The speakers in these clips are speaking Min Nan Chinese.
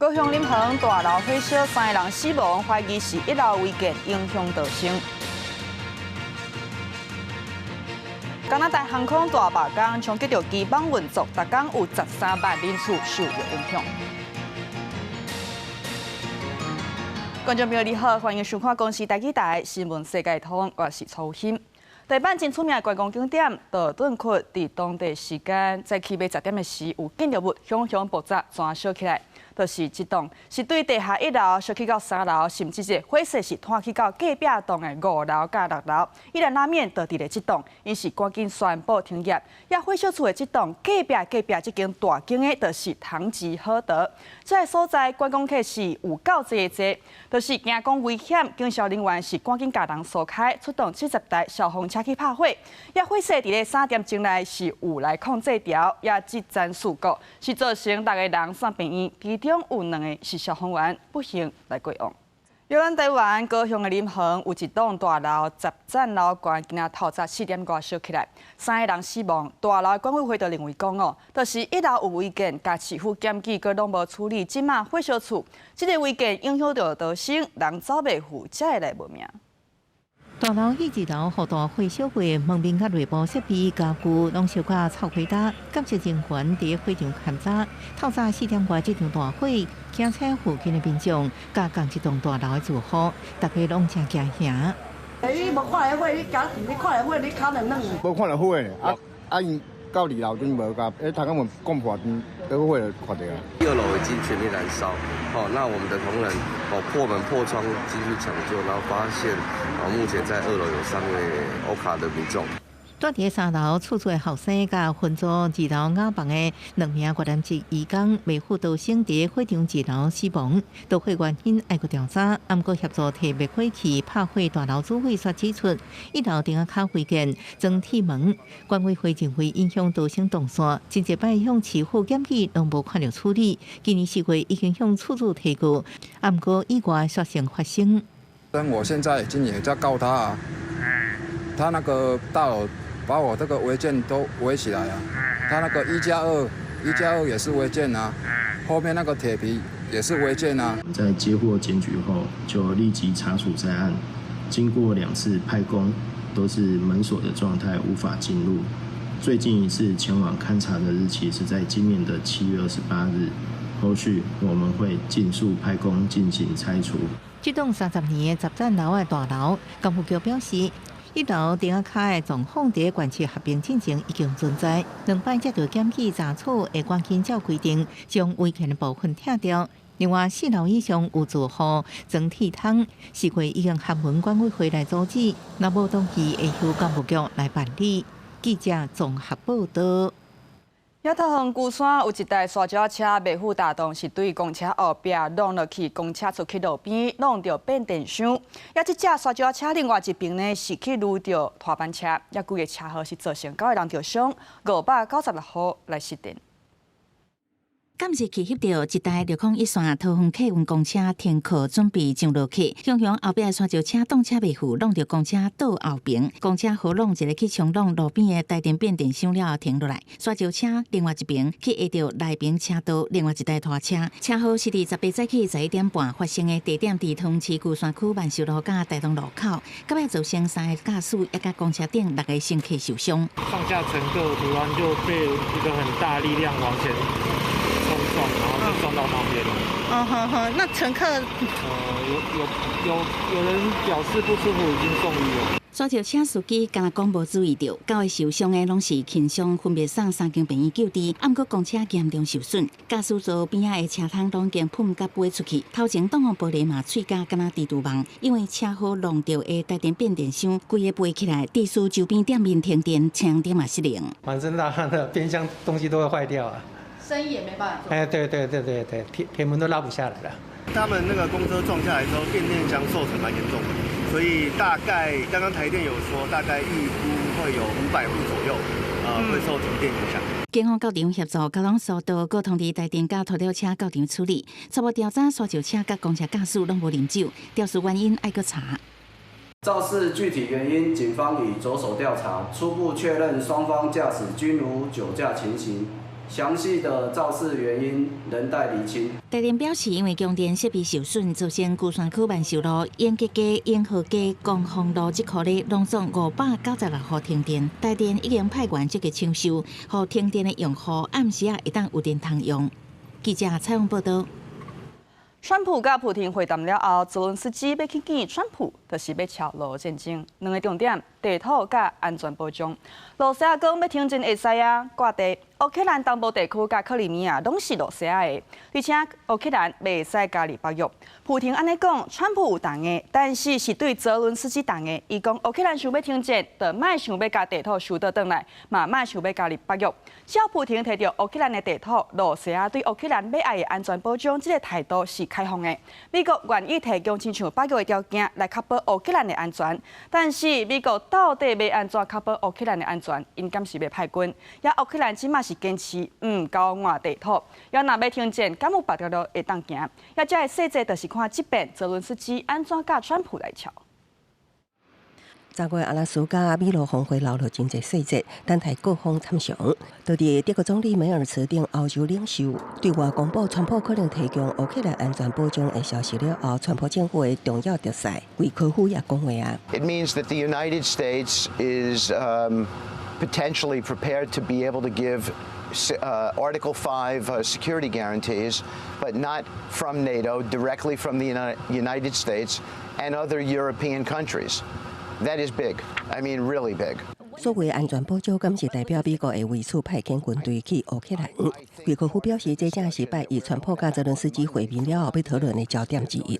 高雄林園大樓火燒，三个人死亡，懷疑是一樓違建影響造成。加拿大航空大罷工，衝擊著機班運作，逐工有13萬人次受著影響。觀眾朋友你好，歡迎收看公視台語台新聞世界通，我是曹欣。台北真出名的觀光景點道頓堀，佇當地時間早起欲10點的時，有建築物熊熊爆炸，全燒起來。就是這棟是對地下一樓燒去到三樓，甚至是火勢是拖去到隔壁棟的五樓佮六樓。依然拉麵就佇咧這棟，𪜶是趕緊宣布停業。也火燒厝的這棟隔壁隔壁這間大間的，就是唐吉訶德。這个所在觀光客是有夠濟濟，就是驚講危險，警消人員是趕緊共人疏開，出動70台消防車去拍火。也火勢佇咧3點鐘內是有來控制牢，也這樁事故是造成六個人送病院，其中有兩个是消防員，不幸來過往。佇咱台灣高雄的林園有一棟大樓十層樓懸，今仔透早4點外燒起來，三个人死亡。大樓的管委會就認為講哦，就是一樓有違建，共市府檢舉，閣攏無處理，這馬火燒厝，這個違建影響著逃生，人走袂赴，才會來無命。大樓彼二樓予大火燒過，門面佮內部設備家具攏燒甲臭氣焦。監視人員佇火場勘查，透早4點外這場大火，驚醒附近的民眾，佮仝一棟大樓的住戶，大家攏誠驚嚇。你無看著火，你驚，你看著火，你跤軟軟。無看著火啊啊！𪜶到二樓陣無共，彼頭先問講破，彼火就看著啊。二樓已經全面燃燒，好，那我們的同仁哦破門破窗進去搶救，然後發現啊目前在二樓有三位歐卡的民眾。住佇三樓厝厝的後生，佮分租二樓雅房的兩名越南籍移工，袂赴逃生佇火場二樓死亡。導火原因愛閣調查，毋過協助提滅火器拍火大樓主委煞指出，一樓頂仔跤違建裝鐵門，管委會認為影響逃生動線，真濟擺向市府檢舉攏無看著處理。今年4月已經向厝主提告，毋過意外煞先發生。但我現在已經也在告他啊，他那個大樓。把我這個違建都圍起來啊！他那個1加2，1加2也是違建啊，後面那個鐵皮也是違建啊。在接獲檢舉後，就立即查處在案。經過兩次派工，都是門鎖的狀態，無法進入。最近一次前往勘查的日期是在今年的7月28日。後續我們會盡速派工進行拆除。這棟30年的十層樓的大樓，港府局表示，一樓頂仔跤的狀況，佇縣市合併進前已經存在。兩擺接著檢舉查處，會趕緊照規定將違建的部分拆掉。另外，四樓以上有住戶裝鐵窗，4月已經函文管委會來阻止，若無同意，會由工務局來辦理。記者綜合報導。也桃園龜山有一台沙石車袂赴踏檔，是對公車後壁挵落去，公車出去路邊，挵著變電箱。也這隻沙石車另外一邊呢，是去擼著拖板車，也規个車禍是造成九个人著傷，596戶來失電。監視器翕著一台601線桃園客運公車停靠準備上落客，雄雄後壁的沙石車擋車袂赴，挵著公車倒後爿，公車予挵一个去衝挵路邊的台電變電箱了後停落來，沙石車另外一爿去壓著內爿車道另外一台拖車，車禍是佇18早起11點半發生的，地點佇桃園市龜山區萬壽路佮大東路口，到尾造成三个駕駛以及公車頂六个乘客受傷。上下乘客突然就被一個很大力量往前衝撞，然後就撞到旁邊了。哦呵呵，那乘客？有人表示不舒服，已經送醫了。沙石車司機敢若講無注意著，九个受傷的攏是輕傷，分別送三間病院救治。毋過公車嚴重受損，駕駛座邊仔的車窗攏已經噴甲飛出去，頭前擋風玻璃嘛碎甲敢若蜘蛛網。因為車禍挵著的台電變電箱規个飛起來，致使周邊店面停電，車燈嘛失靈。反正那那變相東西都會壞掉啊。生意也沒辦法做。哎，對對對對對，鐵門都拉不下來了。他們那個公車撞下來之後，變電箱受損蠻嚴重的，所以大概剛剛台電有說，大概預估會有500戶左右，會受停電影響。警方到場協助交通疏導，閣通知台電佮拖吊車到場處理。初步調查，沙石車佮公車駕駛攏無啉酒，肇事原因愛閣查。肇事具體原因，警方已着手調查，初步確認雙方駕駛均無酒駕情形。詳細的肇事原因仍待釐清。台電表示，因為供電設備受損，造成龜山區萬壽路、永吉街、永和街、光復路這區咧，攏總596戶停電。台電已經派員積極搶修，予停電的用戶暗時仔會當有電通用。記者採訪報道。川普佮普廷會談了後，澤倫斯基欲去見川普，就是欲敲俄烏戰爭。兩个重點：地土佮安全保障。羅西亞講欲停戰會使啊，割地。烏克蘭東部地區佮克里米亞攏是羅西亞的，而且烏克蘭袂使加入北約。普廷按呢講，川普有動的，但是是對澤倫斯基動的。伊講烏克蘭想欲停戰，就莫想欲共地土收倒轉來，嘛莫想欲加入北約。只要普廷提著烏克蘭的地土，羅西亞對烏克蘭欲愛的安全保障，這个態度是開放的。美國願意提供親像北約的條件來確保烏克蘭的安全，但是美國到底欲按怎確保烏克蘭的安全？𪜶敢是欲派軍？也烏克蘭這馬是堅持毋交換地土，也若欲停戰，敢有別條路會當行？也這个細節就是看這擺澤倫斯基按怎佮川普來敲。昨月阿拉斯加米羅峰會流露真濟細節，等待各方參詳。佇佇德國總理梅爾茨等歐洲領袖對外公布川普可能提供烏克蘭安全保障的消息了後，川普政府的重要特使維科夫也講話啊。 It means that the United States is potentially prepared to be able to give Article 5 security guarantees, but not from NATO, directly from the United States and other European countries. That is big. I mean, really big. 所謂安全保障，敢是代表美國會為此派遣軍隊去烏克蘭？維科夫表示，這正是拜一川普佮澤倫斯基會面了後欲討論的焦點之一。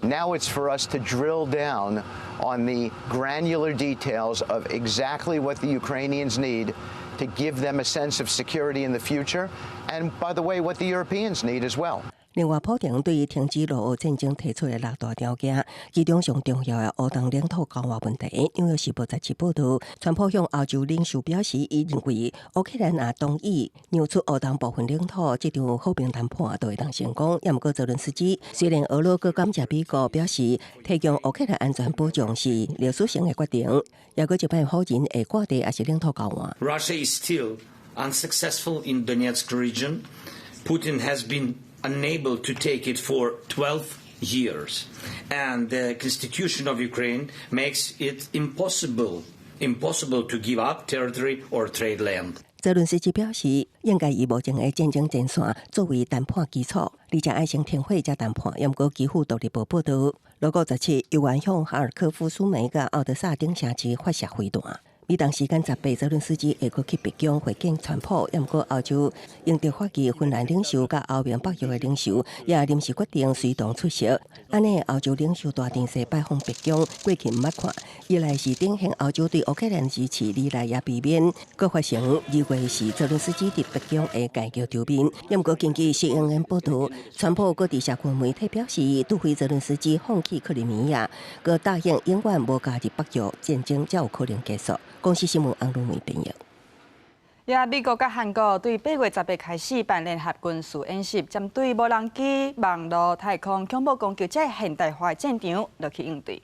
Now it's for us to drill down on the granular details of exactly what the Ukrainians need to give them a sense of security in the future, and by the way, what the Europeans need as well. 另外，普廷對於停止俄烏戰爭提出的六大條件，其中上重要的烏東領土交換問題，紐約時報17報道，川普向歐洲領袖表示，伊認為烏克蘭若同意讓出烏東部分領土，這場和平談判就會當成功。也毋過澤倫斯基雖然俄羅閣感謝美國，表示提供烏克蘭安全保障是歷史性的決定，也閣這擺否認會割地抑是領土交換。 Russia is still unsuccessful in Donetsk region. Putin has been unable to take it for 12 years. And the constitution of Ukraine makes it impossible to give up territory or trade land. 澤倫斯基表示，應該以目前的戰爭戰線作為談判基礎，而且愛先停火才談判。毋過基輔獨立報報道，俄國17猶原向哈爾科夫、蘇梅佮奧德薩等城市發射飛彈。美東時間18，澤倫斯基會閣去白宮會見川普，毋過歐洲英德法意芬蘭領袖佮歐盟北約的領袖也臨時決定隨同出席。按呢，歐洲領袖大陣勢拜訪白宮，過去毋捌看。一來是展現歐洲對烏克蘭支持，二來也避免閣發生2月時澤倫斯基佇白宮的鍥橋場面。毋過根據 CNN 報道，川普閣佇社群媒體表示，除非澤倫斯基放棄克里米亞，閣答應永遠無加入北約，戰爭才有可能結束。公視新聞翁如梅編譯。也美國佮韓國對8月18開始辦聯合軍事演習，針對無人機、網路、太空、恐怖攻擊這現代化的戰場落去應對。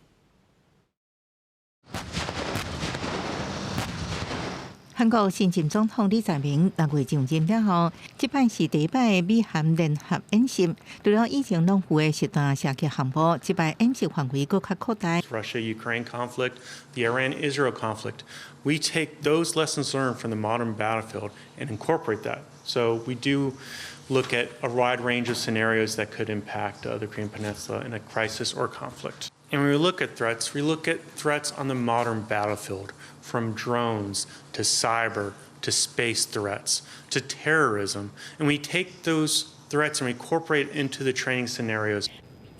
韓國新任總統李在明6月上任了後，這擺是第一擺美韓聯合演習。除了以前攏有的實彈射擊項目，這擺演習範圍閣較擴大。 Russia-Ukraine conflict, the Iran-Israel conflict. We take those lessons learned from the modern battlefield and incorporate that. So we do look at a wide range of scenarios that could impact the Korean Peninsula in a crisis or conflict. And when we look at threats, we look at threats on the modern battlefield, from drones to cyber to space threats to terrorism. And we take those threats and we incorporate into the training scenarios.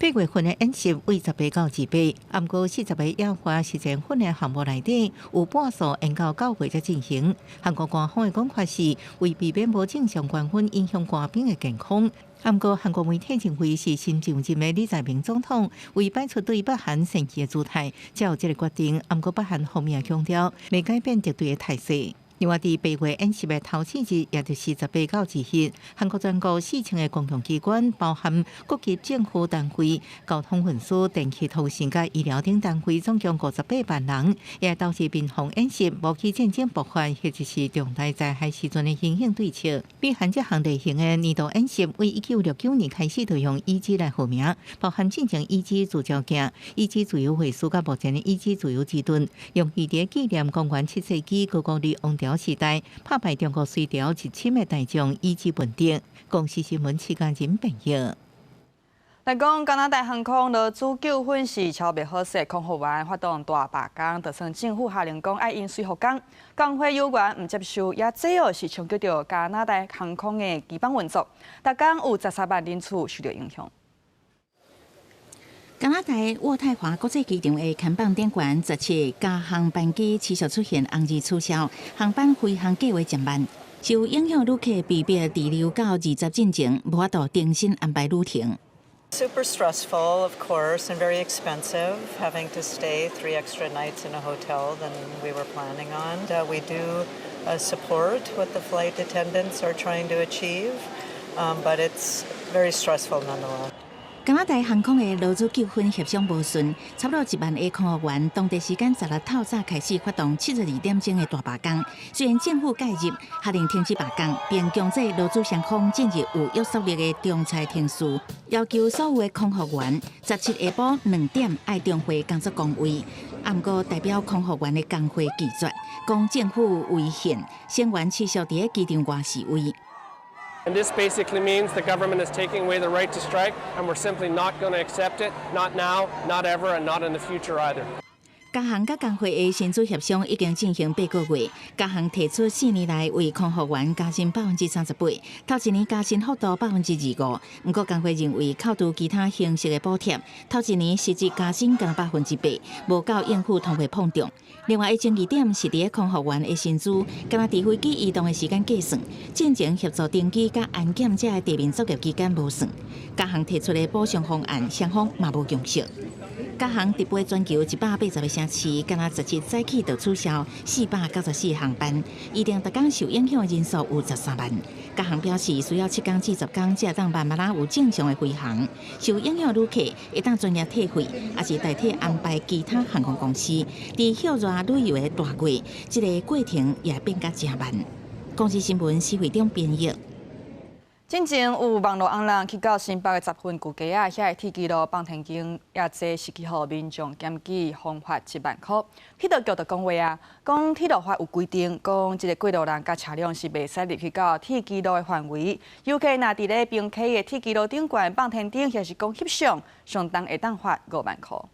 8月份的演習為18到28，毋過40個野外實戰訓練項目內底有半數延到9月才進行。韓國官方的講法是為避免無正常軍訓影響官兵的健康。毋過韓國媒體認為是新上任的李在明總統為擺出對北韓善意的姿態，才有這个決定。毋過北韓方面強調，袂改變敵對的態勢。另外，佇八月演習的頭四日，也就是18到20日，韓國全國4000个公共機關，包含各級政府單位、交通運輸、電氣通信佮醫療等單位，總共58萬人，會投入民防演習、模擬戰爭爆發或者是重大災害時陣的應變對策。美韓這項類型的年度演習，為1969年開始就用已知來號名，包含戰前已知自照鏡、已知自由會師佮目前的已知自由之盾，用意佇紀念公元7世紀高句麗王朝時代拍敗中國隋朝入侵的大將伊織文德。公視新聞時間真編譯。來講加拿大航空勞資糾紛是超袂好勢，空服員發動大罷工，就算政府下令講愛𪜶隨復工，工會有員毋接受，也這哦是衝擊著加拿大航空的基本運作，逐工有13萬人次受著影響。加拿大渥太華國際機場的看板頂懸，17加航班機持續出現紅字取消，航班飛行計劃漸慢，受影響旅客被迫滯留到20進前，無法度重新安排旅程。 Super stressful, of course, and very expensive, having to stay 3 extra nights in a hotel than we were planning on. We do support what the flight attendants are trying to achieve, but it's very stressful nonetheless. 加拿大航空的勞資糾紛協商無順，差不多1萬个空服員，當地時間16透早開始發動72點鐘的大罷工。雖然政府介入，下令停止罷工，並強制勞資雙方進入有約束力的仲裁程序，要求所有的空服員17下晡2點愛重回工作崗位。啊，毋過代表空服員的工會拒絕，講政府違憲，成員持續佇咧機場外示威。 And this basically means the government is taking away the right to strike, and we're simply not going to accept it, not now, not ever, and not in the future either. 加航佮工會的薪資協商已經進行8個月，加航提出4年來為空服員加薪38%，頭一年加薪幅度25%。毋過工會認為扣除其他形式的補貼，頭一年實際加薪干焦8%，無夠應付通貨膨脹。另外，爭議點是佇咧空服員的薪資，敢若佇飛機移動的時間計算，進前協助登機佮安檢這个地面作業期間無算。加航提出的補償方案，雙方嘛無共識。加航直飛全球180個城市，敢若17早起就取消494航班，預定逐工受影響的人數有13萬。加航表示，需要7工至10工，才會當慢慢仔有正常的飛航。受影響旅客會當專業退費，抑是代替安排其他航空公司。佇暑熱旅遊的大月，這个過程也變甲誠慢。公視新聞施會長編譯。進前有網路紅人去到新北的十分舊街仔，遐个鐵支路放天燈，也這是去予民眾檢舉，予罰1萬箍。鐵路局就講話啊，講鐵路法有規定，講這个過路人佮車輛是袂使入去到鐵支路的範圍。遊客若佇咧平溪的鐵支路頂懸放天燈，抑是講翕相，相當會當罰5萬箍。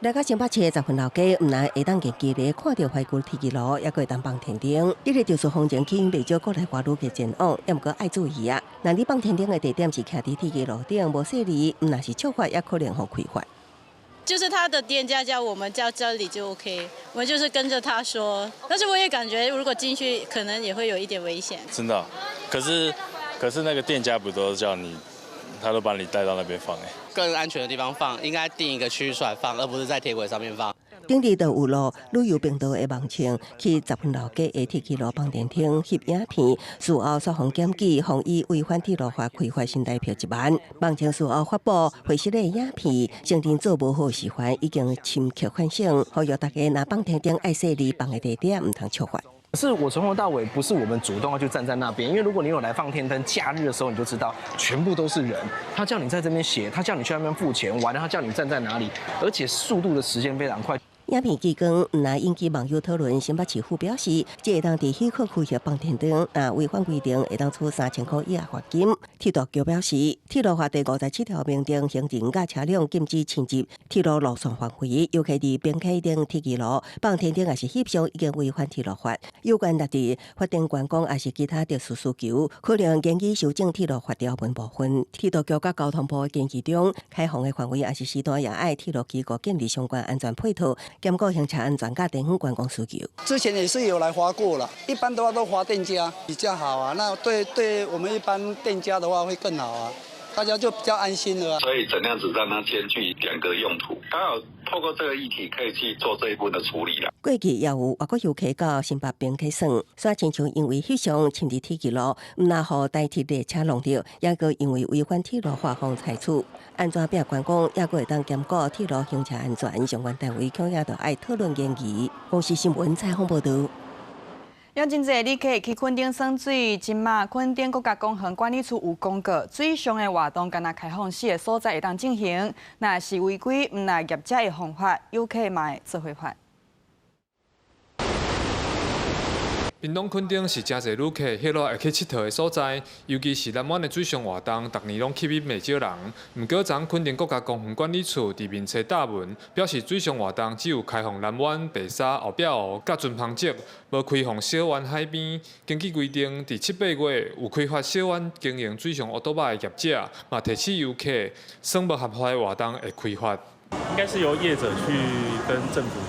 來到新北市的十分老街，毋但會當近距離看著懷舊鐵支路，猶閣會當放天燈。這个就是風情吸引袂少國內外旅客前往，猶毋過愛注意啊！若你放天燈的地點是徛佇鐵支路頂，無細膩，毋但是觸法，也可能予開罰。就是他的店家叫我們叫這裡就 OK，我們就是跟着他說。但是我也感覺如果進去，可能也會有一點危險。真的，可是那個店家不都叫你，他都把你帶到那邊放欸。更安全的地方放，應該定一個區域出來放，而不是在鐵軌上面放。頂日就有路旅遊頻道的網站去十分老街的鐵支路放電燈翕影片，事後煞予檢舉，予以違反鐵路法開罰新台幣1萬。網站事後發布會失的影片，承認做無好示範，已經深刻反省，呼籲大家若放天燈愛細膩放的地點，毋通觸法。可是我從頭到尾不是我們主動要去站在那邊，因為如果你有來放天燈，假日的時候你就知道全部都是人。他叫你在這邊寫，他叫你去那邊付錢，完了他叫你站在哪裡，而且速度的時間非常快。影片曝光，毋但引起網友討論。新北市府表示，這會當佇許可區域放天燈，若違反規定，會當處3000箍以下罰金。鐵路局表示，鐵路法第57條明定，行人佮車輛禁止侵入鐵路路線範圍，尤其佇平溪頂鐵支路放天燈抑是翕相，已經違反鐵路法。有關列佇法定觀光抑是其他特殊需求，可能建議修正鐵路法條文部分。鐵路局佮交通部的建議中，開放的範圍抑是時段，也愛鐵路機構建立相關安全配套。兼顧行車安全佮地方觀光需求。之前也是有來罰過了，一般的話都罰店家比較好啊。那對對我們一般店家的話會更好啊，大家就比較安心了。所以怎樣子讓它兼具兩個用途？剛好透過這個議題可以去做這一部分的處理啦。過去也有外國遊客到新北平去耍，煞親像因為翕相凊佇鐵枝路，毋若予台鐵列車弄著，抑閣因為違反鐵路法予裁處。按怎拼觀光，抑閣會當兼顧鐵路行車安全，相關單位恐驚著愛討論研議。公視新聞採訪報導。有真濟旅客去墾丁耍水，這馬墾丁國家公園管理處有公告，水上的活動干焦開放四个所在會當進行，若是違規，毋但業者會予罰，遊客嘛會做伙罰。屏東墾丁是誠濟旅客歇熱會去𨑨迌的所在，尤其是南灣的水上活動，逐年攏吸引袂少人。毋過，昨墾丁國家公園管理處佇面冊貼文，表示水上活動只有開放南灣、白沙、後壁湖佮船帆石，無開放小灣海邊。根據規定，佇七八月有開發小灣經營水上烏多仔的業者，嘛提醒遊客，耍無合法的活動會開罰。應該是由業者去跟政府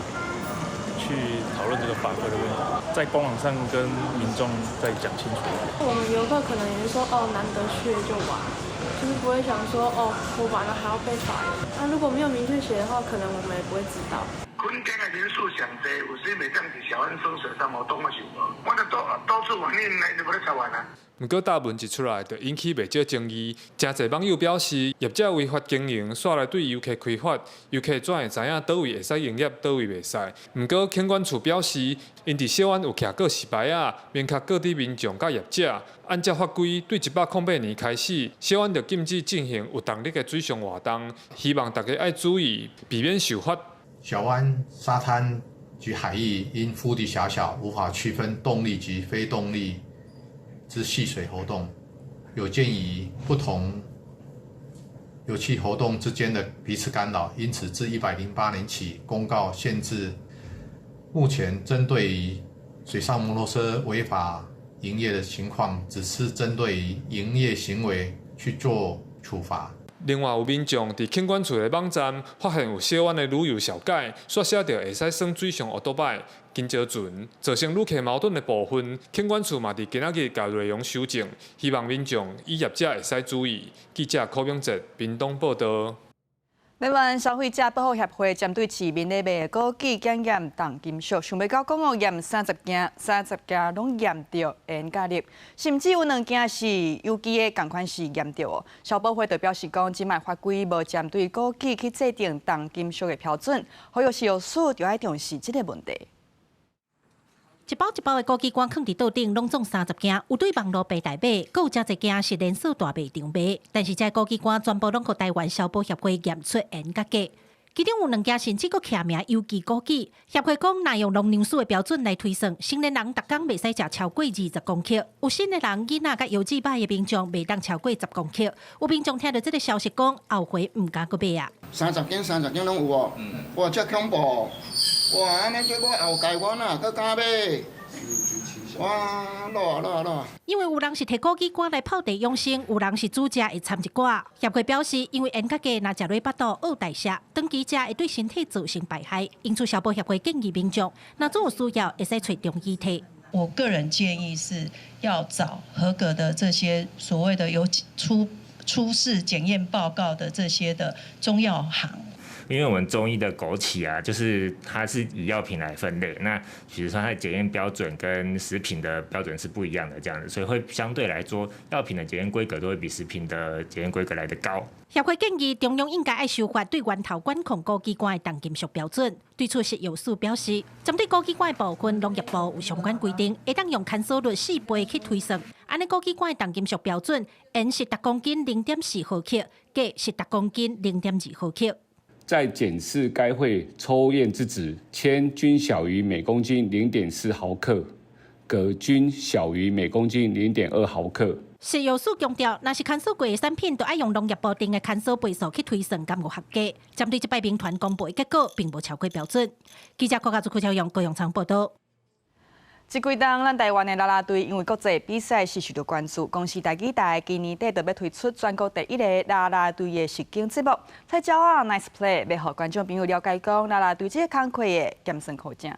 去討論這個法規的問題，在官網上跟民眾再講清楚。我們遊客可能也是說，哦，難得去就玩，就是不會想說，哦，我玩了還要被罰。那如果沒有明確寫的話，可能我們也不會知道。墾丁的人數上濟，有時袂當佇小灣耍水上活動我是無，我就到到處反映，就無咧裁員啊。毋過貼文一出來，就引起袂少爭議。誠濟網友表示，業者違法經營，煞來對遊客開罰，遊客怎會知影佗位會使營業，佗位袂使？毋過墾管處表示，𪜶佇小灣有徛告示牌仔，明確告知民眾佮業者，按照法規，對108年開始，小灣就禁止進行有動力的水上活動，希望大家愛注意，避免受罰。小灣沙灘及海域因腹地狹小，無法區分動力及非動力之戲水活動，有鑑於不同遊憩活動之間的彼此干擾，因此自108年起公告限制。目前針對於水上摩托車違法營業的情況，只是針對於營業行為去做處罰。另外有民眾佇墾管處的網站發現有小灣的旅遊小解，煞寫著會使耍水上烏多擺、金蕉船，造成旅客矛盾的部分，墾管處嘛佇今仔日共內容修正，希望民眾與業者會使注意。記者柯明哲屏東報導。台灣消費者保護協會針對市面咧賣枸杞檢驗重金屬，想袂到講哦驗三十件，三十件攏驗著鉛佮鈉，甚至有兩件是有機的仝款是驗著哦。消保會就表示講，這擺法規無針對枸杞去制定重金屬的標準，呼籲食藥署就愛重視這個問題。一包一包的枸杞乾囥佇桌頂，攏總三十件，有對網路平台買，閣有誠濟件是連鎖大賣場買。但是這枸杞乾全部攏予台灣消保協會驗出鉛佮鉻，其中有兩件甚至閣寫名有機枸杞。協會講，若用農糧署的標準來推算，成年人逐工袂使食超過20公克；有身的人、囡仔佮腰子歹的民眾，袂當超過10公克。有民眾聽著這个消息講，後回毋敢閣買啊。三十斤、三十斤攏有哦，哇，這恐怖！哇，按呢結果後蓋我哪閣敢買？哇，落啊落啊落啊！因為有人是提枸杞乾來泡茶養生，有人是煮食會摻一寡。協會表示，因為鉛佮鉻，若食落腹肚僫代謝，長期食會對身體造成敗害。因此，消保協會建議民眾，若總有需要，會使揣中醫提。我個人建議是要找合格的這些所謂的有出示檢驗報告的這些的中藥行。因為我們中醫的枸杞啊，就是它是以藥品來分類，那比如說它的檢驗標準跟食品的標準是不一樣的，這樣子，所以會相對來說，藥品的檢驗規格都會比食品的檢驗規格來得高。協會建議中央應該愛修法對源頭管控枸杞乾的重金屬標準。對此，食藥署表示，針對枸杞乾的部分，農業部有相關規定，會當用牽索率4倍去推算。按呢枸杞乾的重金屬標準，鉛是逐公斤0.4毫克，鉻是逐公斤0.2毫克。在檢視該會抽驗之值，鉛均小於每公斤0.4毫克，鉻均小於每公斤0.2毫克。食藥署強調，若是牽索過的產品，就愛用農業部定的牽索倍數去推算，敢有合格。針對這擺民團公布的結果，並無超過標準。記者郭家祖、柯超勇、高永昌報導。這幾冬，咱台灣的啦啦隊因為國際比賽是受到關注。公視台語台今年底就欲推出全國第一个啦啦隊的實境節目。蔡鳥仔 Nice Play 欲予觀眾朋友了解講啦啦隊這个工課的鹹酸苦汫。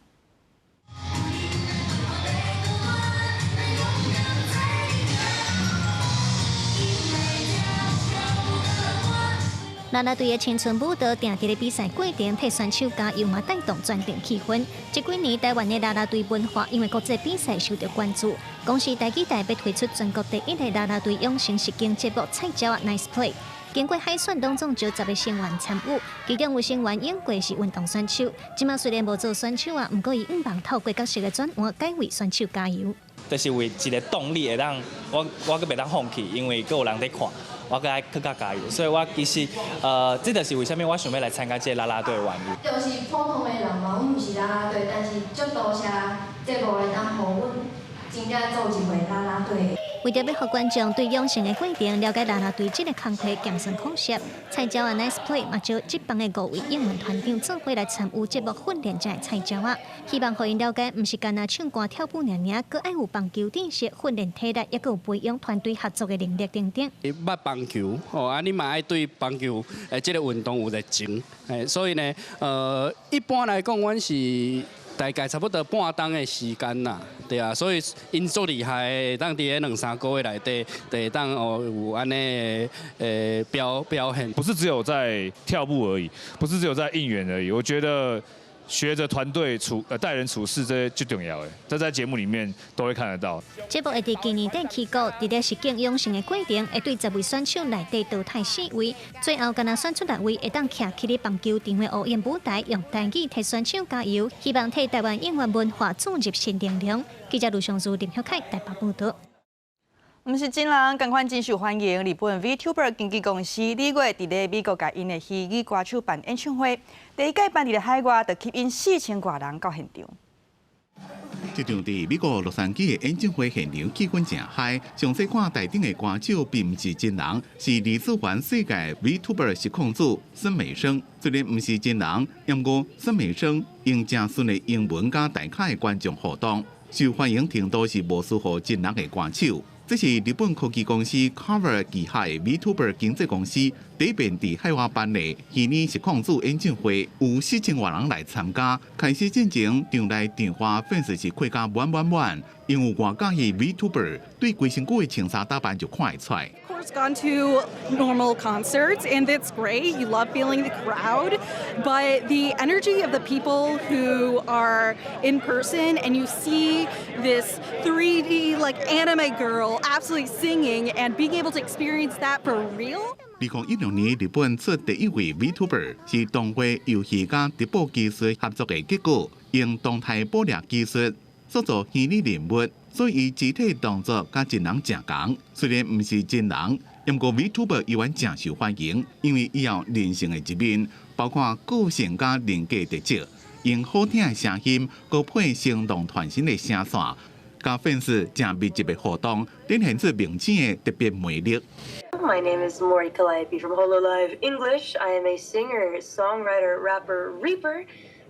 啦啦隊的青春舞蹈定佇咧比賽過程替選手加油嘛，帶動全場氣氛。這幾年台灣的啦啦隊文化因為國際比賽受到關注，公視台語台欲推出全國第一个啦啦隊養成實境節目《菜鳥仔 Nice Play》。經過海選，攏總招10个成員參與，其中有成員勇過是運動選手，這馬雖然無做選手啊，毋過伊向望透過角色的轉換，改為選手加油。就是為一个動力會當我閣袂當放棄，因為閣有人佇看，我閣愛閣較加油。所以我其實這就是為啥物我想欲來參加這个啦啦隊的原因。就是普通的人嘛，阮毋是啦啦隊，但是足多謝節目會當予阮真正做一回啦啦隊。為著欲予觀眾對養成的過程了解啦啦隊這个工課鹹酸苦澀，菜鳥仔 Nice Play 嘛招這幫的五位應援團長做伙來參與節目訓練這个菜鳥仔，希望予𪜶了解，毋是干焦唱歌跳舞爾爾，閣愛有棒球知識、訓練體力，抑閣有培養團隊合作的能力等等。你捌棒球，吼啊，你嘛愛對棒球這个運動有熱情，所以呢，一般來講，阮是大概差不多半鐘的時間啦，對啊，所以𪜶足厲害的，當佇咧兩三個月內底，就會當哦有按呢表現。不是只有在跳步而已，不是只有在應援而已。我覺得學着團隊待人處事，這些最重要的，這在節目裡面都會看得到。節目會佇今年底起鼓，佇咧實境養成的過程，會對10位選手內底淘汰四位，最後干焦選出六位會當徛起咧棒球場的烏蠅舞台，用台語替選手加油，希望替台灣應援文化注入新能量。記者盧尚如、林曉凱台北報導。毋是真人，仝款真受歡迎。日本 VTuber 經紀公司禮月佇咧美國共𪜶的虛擬歌手辦演唱會，第一屆辦佇咧海外，就吸引4000外人到現場。這場佇美國洛杉磯的演唱會現場氣氛誠 high，上細看台頂的歌手並毋是真人，是二次元世界 VTuber 實況主孫美聲。雖然毋是真人，毋過孫美聲用誠順的英文佮台客的觀眾互動，受歡迎程度是無輸予真人的歌手。這是日本科技公司 Cover 旗下的 VTuber 經紀公司第一遍佇海外辦的虛擬實況主演唱會，有4000外人來參加。開始進前，場內場外粉絲是開甲滿滿滿，因為有外喜歡 VTuber 對規身軀的穿衫打扮就看會出來。 Of course, gone to normal concerts, and it's great. You love feeling the crowd, but the energy of the people who are in person, and you see this 3D like anime girl absolutely singing and being able to experience that for real. 2016年，日本出第一位 VTuber，是動畫遊戲佮直播技術合作的結果，用動態捕獵技術塑造虛擬人物，所以肢體動作佮真人誠仝。雖然毋是真人，毋過 VTuber 依然誠受歡迎，因為伊有人性的一面，包括個性佮人格特質，用好聽的聲音，閣配生動傳神的聲線，佮粉絲誠密集的互動，展現出明星的特別魅力。 My name is Mori Calliope from Hololive English. I am a singer, songwriter, rapper, reaper.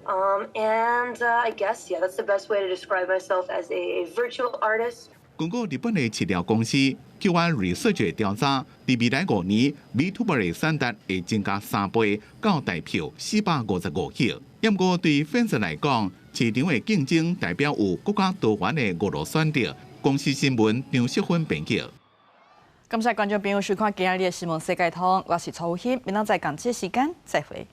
And I guess, yeah, that's the best way to describe myself as a virtual artist. 根據日本的飼料公司 QR Research 調查，佇未來5年，VTuber 的產值會增加3倍，到台票455億。毋過對粉絲來講，市場的競爭代表有閣較多元的娛樂選擇。公視新聞張淑芬編輯。感謝觀眾朋友收看今仔日的新聞世界通，我是曹欣，明仔載仝這時間再會。